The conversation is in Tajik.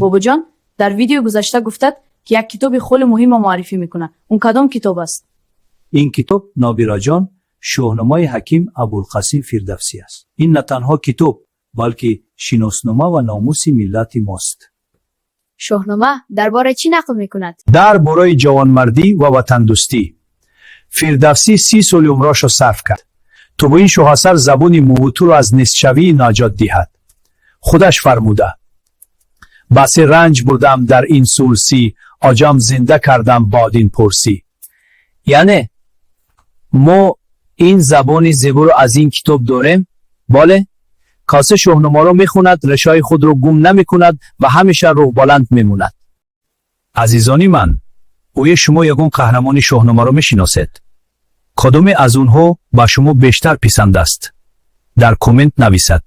Бобоҷон, дар видеои гузашта гуфтад, ки як китоби хеле муҳимро муаррифӣ мекунад. Он кадом китоб аст? Ин китоб, Нобираҷон, Шоҳномаи ҳаким Абулқасим Фирдавсӣ аст. Ин на танҳо китоб, балки шиноснома ва номуси миллати мост. Шоҳнома дар бораи чӣ нақл мекунад? Дар бораи ҷавонмардӣ ва ватандӯстӣ. Фирдавсӣ 30 соли умрашро сарф кард, то бо ин шоҳасар забони мавтуро аз нестшавӣ наҷот диҳад. Худаш фармуда: «Басе ранҷ бурдам дар ин сулсӣ, аҷам зинда кардам бадин порсӣ». Яъне мо ин забони зеборо аз ин китоб дорем? Бале, касе Шоҳномаро мехонад, решаи худро гум намекунад ва ҳамеша рӯҳбаланд мемонад. Азизони ман, оё шумо ягон қаҳрамони Шоҳномаро мешиносед? Кадоме аз онҳо ба шумо бештар писанд аст? Дар коммент нависад.